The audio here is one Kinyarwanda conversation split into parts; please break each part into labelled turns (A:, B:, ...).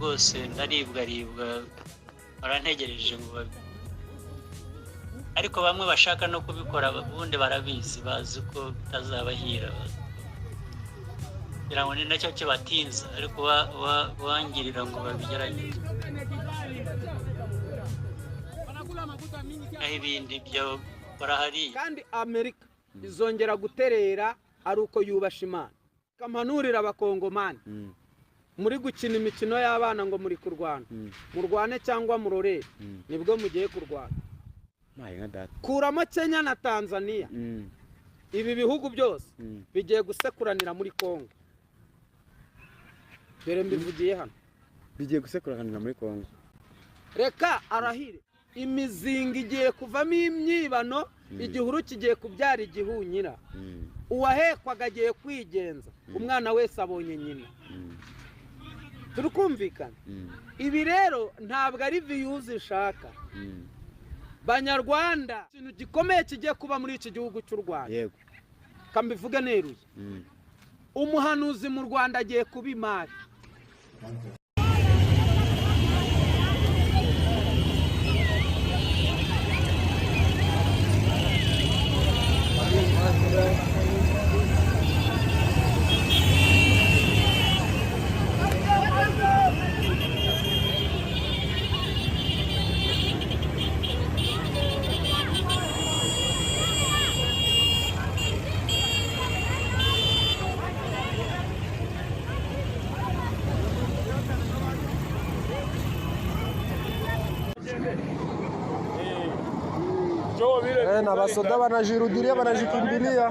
A: Rwose ndaribwaribwa, barantegereje ngo ariko bamwe bashaka no kubikora ubundi barabizi, bazi ko bitazabahira, kugira ngo ni nacyo kibatinza, ariko wangirira ngo babigerageze. Naho ibindi byo barahari.
B: Kandi Amerika izongera guterera ari uko yubasha Imana. Kampanurira Abakongomani muri gukina imikino y'abana ngo muri kurwana, murwane cyangwa murorere, nibwo mugiye kurwana. Kuramo Kenya na Tanzania, ibi bihugu byose bigiye gusekuranira muri Kongo. Dore mbivugiye hano,
C: bigiye gusekuranira muri Kongo.
B: Reka arahire, imizinga igiye kuvamo imyibano, igihuru kigiye kubyara igihunyira, uwahekwaga agiye kwigenza, umwana wese abonye nyina. Turi kumvikana? Ibi rero ntabwo ari views ishaka. Banyarwanda, ikintu gikomeye kigiye kuba muri iki gihugu cy'u Rwanda.
C: Yego.
B: Kambivuge neruye. Umuhanuzi mu Rwanda agiye kuba imari.
D: Na basoda wanajirudilia, wanajikimbilia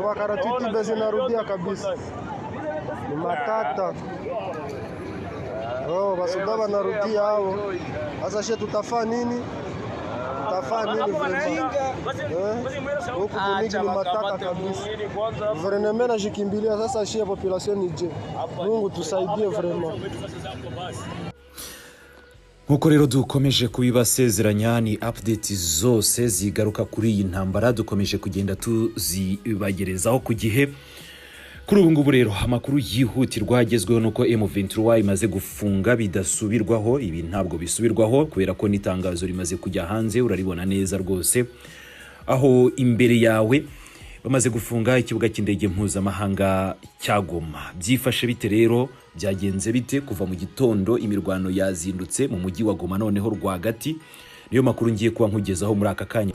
D: wakaratiti zinarudia kabisa, ni matata. Oh, basoda wanarudia hao. Sasa she tutafaa nini? Tutafaa nini vraiment? Huku Munigi ni matata kabisa. Gouvernement najikimbilia sasa, she population ni je. Mungu tusaidie vraiment.
E: Nkuko rero dukomeje kubibasezeranya, ni update zose zigaruka kuri iyi ntambara dukomeje kugenda tuzibagerezaho ku gihe. Kuri ubu ngubu rero amakuru yihutirwa agezweho nuko M23 imaze gufunga bidasubirwaho. Ibi ntabwo bisubirwaho kubera ko n'itangazo rimaze kujya hanze, uraribona neza rwose aho imbere yawe. Bamaze gufunga ikibuga cy'indege mpuzamahanga cya Goma. Byifashe bite rero? Byagenze bite? Kuva mu gitondo imirwano yazindutse mu mujyi wa Goma noneho rwagati. Niyo makuru ngiye kuba nkugezaho muri aka kanya.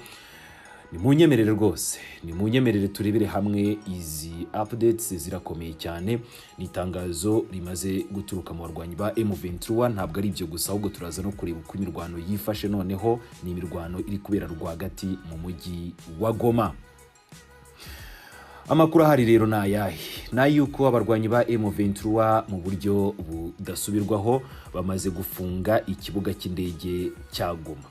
E: Ni munyemerere rwose, ni munyemerere turebere hamwe izi updates zirakomeye cyane. Ni itangazo rimaze guturuka mu barwanyi ba M23. Ntabwo ari ibyo gusa, ahubwo turaza no kureba uko imirwano yifashe noneho. Ni imirwano iri kubera rwagati mu mujyi wa Goma. Amakuru ahari rero ni ayahe? Ni ay'uko abarwanyi ba M23 mu buryo budasubirwaho bamaze gufunga ikibuga cy'indege cya Goma.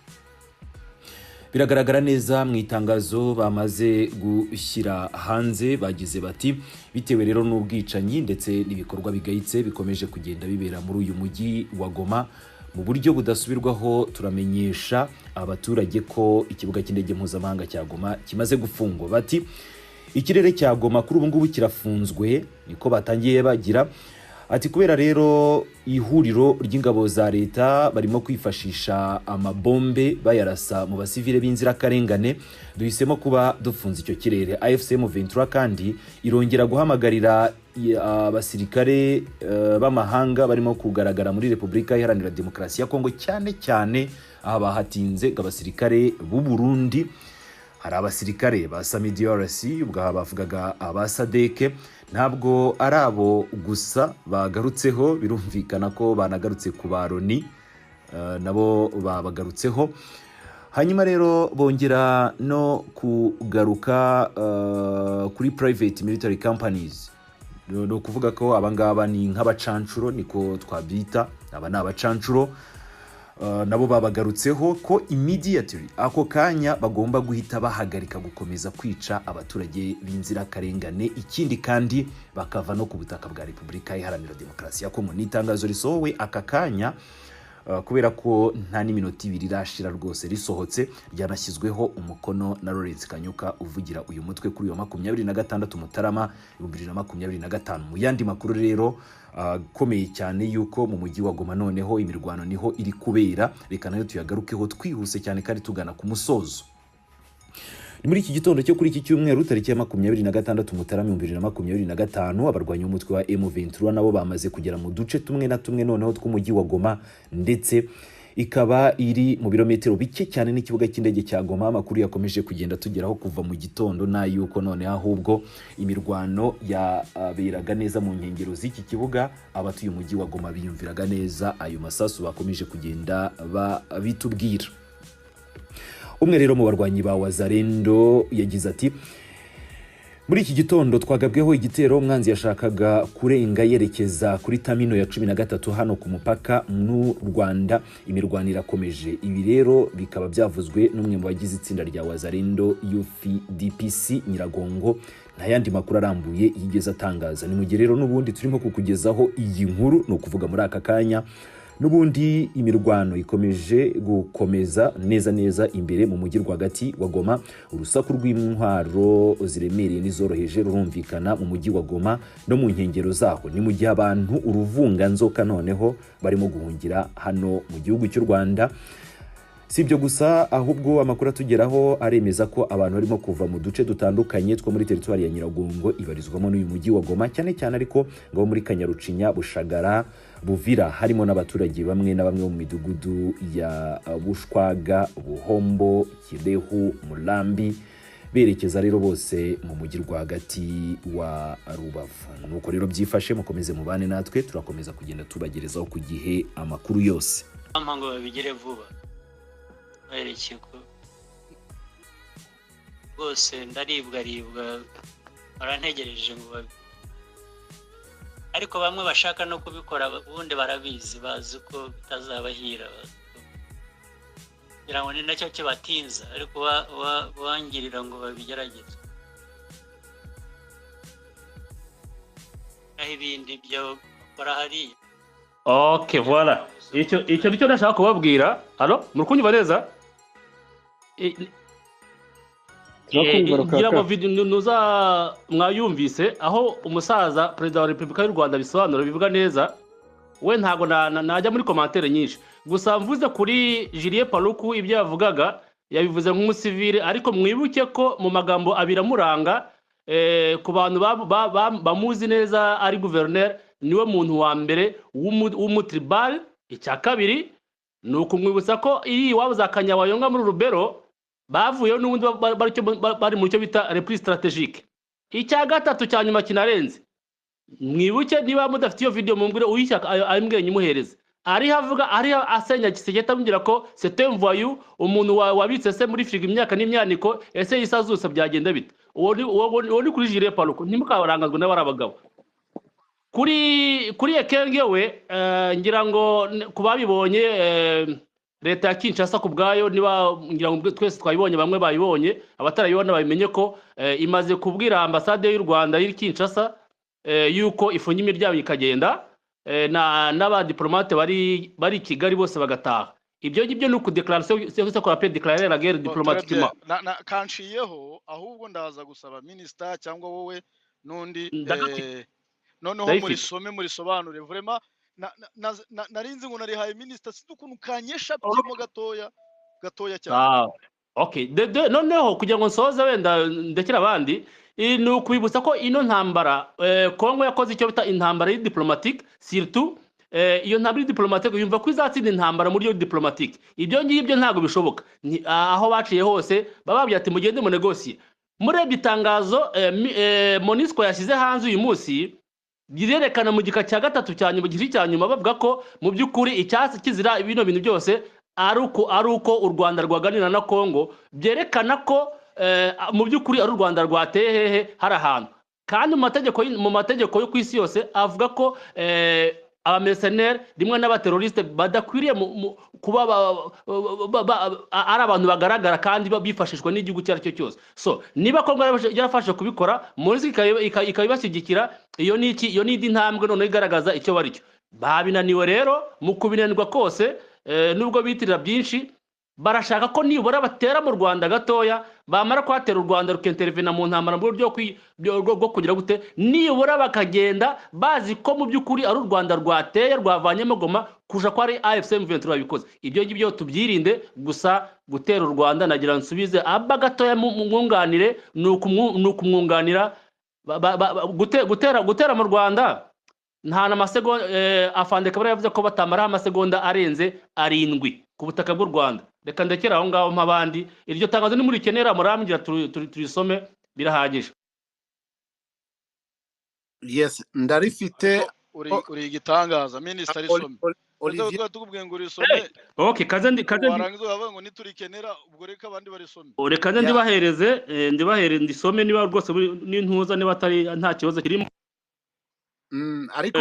E: Biragaragara neza mu itangazo bamaze gushyira hanze, bagize bati: bitewe rero n'ubwicanyi ndetse n'ibikorwa bigayitse bikomeje kugenda bibera muri uyu mujyi wa Goma, mu buryo budasubirwaho turamenyesha abaturage ko ikibuga cy'indege mpuzamahanga cya Goma kimaze gufungwa. Bati ikirere cya Goma kuri ubu ngubu kirafunzwe, niko batangiye bagira ati kubera rero ihuriro ry'ingabo za leta barimo kwifashisha amabombe bayarasa mu basivile b'inzirakarengane, duhisemo kuba dufunze icyo kirere. AFC M23 kandi irongera guhamagarira abasirikare b'amahanga barimo kugaragara muri Repubulika Iharanira Demokarasi ya Kongo, cyane cyane aha bahatinze abasirikare b'u Burundi. Hari abasirikare ba SAMIDRC, ubwo aha bavugaga aba SADC, ntabwo ari abo gusa bagarutseho, birumvikana ko banagarutse ku ba Loni, nabo babagarutseho. Hanyuma rero bongera no kugaruka kuri private military companies. Ni ukuvuga ko abangaba ni nk'abacancuro, niko twabyita, aba ni abacancuro. Nabo babagarutseho ko immediately ako kanya bagomba guhita bahagarika gukomeza kwica abaturage b'inzirakarengane, ikindi kandi bakava no ku butaka bwa Repubulika Iharanira Demokarasi ya Kongo. Ni itangazo risohowe aka kanya kubera ko nta n'iminota 2 irashira rwose risohotse, ryanashyizweho umukono na Lawrence Kanyuka uvugira uyu mutwe kuri uyu wa 26 Mutarama 2025. Mu yandi makuru rero akomeye cyane yuko mu mujyi wa Goma noneho imirwano niho iri kubera, reka nayo tuyagarukeho twihuse cyane kandi tugana ku musozo. Ni muri iki gitondo cyo kuri iki cyumweru tariki ya 26 Mutarama 2025, abarwanyi b'umutwe wa M23 nabo bamaze kugera mu duce tumwe na tumwe noneho tw'umujyi wa Goma, ndetse ikaba iri mu birometero bike cyane n'ikibuga cy'indege cya Goma. Amakuru yakomeje kugenda tugeraho kuva mu gitondo na yuko none ahubwo imirwano yaberaga neza mu nkengero z'iki kibuga, abatuye umujyi wa Goma biyumviraga neza ayo masasu bakomeje kugenda babitubwira. Umwe rero mu barwanyi ba Wazalendo yagize ati: muri iki gitondo twagabweho igitero, umwanzi yashakaga kurenga yerekeza kuri tamino ya 13 hano ku mupaka n'u Rwanda, imirwano irakomeje. Ibi rero bikaba byavuzwe n'umwe mu bagize itsinda rya Wazalendo UFDPC Nyiragongo. Nta yandi makuru arambuye yigeze atangaza. Ni mu gihe rero n'ubundi turimo kukugezaho iyi nkuru, ni ukuvuga muri aka kanya n'ubundi imirwano ikomeje gukomeza neza neza imbere mu mujyi rwagati wa Goma. Urusaku rw'intwaro ziremereye n'izoroheje rurumvikana mu mujyi wa Goma no mu nkengero zaho. Ni mu gihe abantu uruvunganzoka noneho barimo guhungira hano mu gihugu cy'u Rwanda. Si ibyo gusa, ahubwo amakuru atugeraho aremeza ko abantu barimo kuva mu duce dutandukanye two muri teritwari ya Nyiragongo ibarizwamo n'uyu mujyi wa Goma, cyane cyane ariko ngo muri Kanyarucinya, Bushagara, Buvira, harimo n'abaturage bamwe na bamwe mu midugudu ya Bushwaga, Buhombo, Kirehu, Murambi, berekeza rero bose mu mujyi rwagati wa Rubavu. Nuko rero byifashe, mukomeze mubane natwe, turakomeza kugenda tubagerezaho ku gihe amakuru yose.
A: Ngo babigire vuba berekeye ko rwose ndaribwaribwa, barantegereje ngo ariko bamwe bashaka no kubikora ubundi barabizi, bazi ko bitazabahira, kugira ngo ni nacyo kibatinza, ariko bangirira ngo babigerageze. Naho ibindi byo bakora hariya.
F: Ok, voilà. Icyo nicyo ndashaka kubabwira. Allo, muri kunyumva neza? Ngira ngo video nuza mwayumvise aho umusaza Perezida wa Repubulika y'u Rwanda bisobanura bivuga neza. We ntago najya muri commentaire nyinshi. Gusa mvuze kuri Julien Paluku ibyo yavugaga yabivuze nk'umusivile, ariko mwibuke ko mu magambo abiri amuranga ku bantu bamuzi neza ari gouverneur, niwe muntu wa mbere w'umutribal. Icya kabiri ni ukumwibutsa ko iyi iwabo za Kanyabayonga muri Rubero bavuyeho n'ubundi bari mu cyo bita repli stratégique. Icya gatatu cya nyuma kinarenze, mwibuke niba mudafite iyo video mumbwire uyishyaka ayimbwire nyimuhereze. Ari havuga ari asenya Tshisekedi amubwira ko c'est un voyou, umuntu wabitse se muri frigo imyaka n'imyaniko, ese isazuse byagenda bite? Uwo ni kuri Julien Paluku, ntimukabarangazwe n'abari abagabo. Kuri Ekenge we ngira ngo kubabibonye leta ya Kinshasa ku bwayo, niba ngira ngo twese twayibonye, bamwe bayibonye, abatarayibona babimenye ko imaze kubwira ambasade y'u Rwanda y'iri Kinshasa yuko ifunga imiryango ikagenda, n'abadiplomate bari Kigali bose bagataha. Ibyo ngibyo ni ukudeclaration, c'est qu'on appelle déclarer la guerre diplomatiquement.
G: Kanshiyeho ahubwo ndaza gusaba minister cyangwa wowe n'undi noneho murisome murisobanure vraiment. Narinzi ngo narihaye minister, sinzi ukuntu kanyesha byimo gatoya gatoya cyane.
F: Okay, noneho kugira ngo nsoze wenda ndekera abandi, ni ukwibutsa ko ino ntambara Kongo yakoze icyo bita intambara diplomatique, surtout iyo ntambara diplomatique yumva ko izatsinda intambara muri yo diplomatique. Ibyo ngibyo ntago bishoboka. Aho baciye hose bababwiye ati mugende mu negocier. Murebye itangazo MONUSCO yashyize hanze uyu munsi birerekana mu gika cya gatatu cya nyuma, gice cya nyuma, bavuga ko mu by'ukuri icyatsi kizira bino bintu byose ari uko u Rwanda rwaganira na Kongo, byerekana ko mu by'ukuri ari u Rwanda rwateye hehe hari ahantu. Kandi mu mategeko yo ku isi yose avuga ko abamercenaires rimwe n'abaterroriste badakwiriye kuba ari abantu bagaragara kandi bifashishwa n'igihugu icyo ari cyo cyose. So niba Kongo yarafashe kubikora, MONUSCO ikabibashyigikira, iyo ni iki, iyo ni indi ntambwe noneho igaragaza icyo bari cyo. Babinaniwe rero mu kubinanirwa kose, Nubwo bitirira byinshi, barashaka ko nibura batera mu Rwanda gatoya, bamara kuhatera, u Rwanda rukintervena mu ntambara mu buryo bwo kugira gute, nibura bakagenda bazi ko mu by'ukuri ari u Rwanda rwateye, rwavanyemo Goma, kurusha ko ari AFC M23 babikoze. Ibyo ngibyo tubyirinde gusa gutera u Rwanda. Nagira nsubize aba gatoya mu mwunganire, ni ukumwunganira. Gutera mu Rwanda nta n'amasegonda. Afande Kabera yavuze ko batamaraho amasegonda arenze 7 ku butaka bw'u Rwanda. Reka ndekere aho ngaho mp'abandi. Iryo tangazo nimurikenera murambwira turisome, birahagije.
H: Yes, ndarifite.
G: Ariko uri igitangaza, minisita, risome. Uretse ko
H: Olivier.
G: Twari tukubwiye ngo urisome,
F: Okay, kaze ndi
G: warangiza ukavuga ngo niturikenera. Ubwo reka abandi barisome.
F: Reka nze ndibahereze, ndibahere ndisome niba rwose n'intuza, niba atari nta kibazo kirimo.
H: Ariko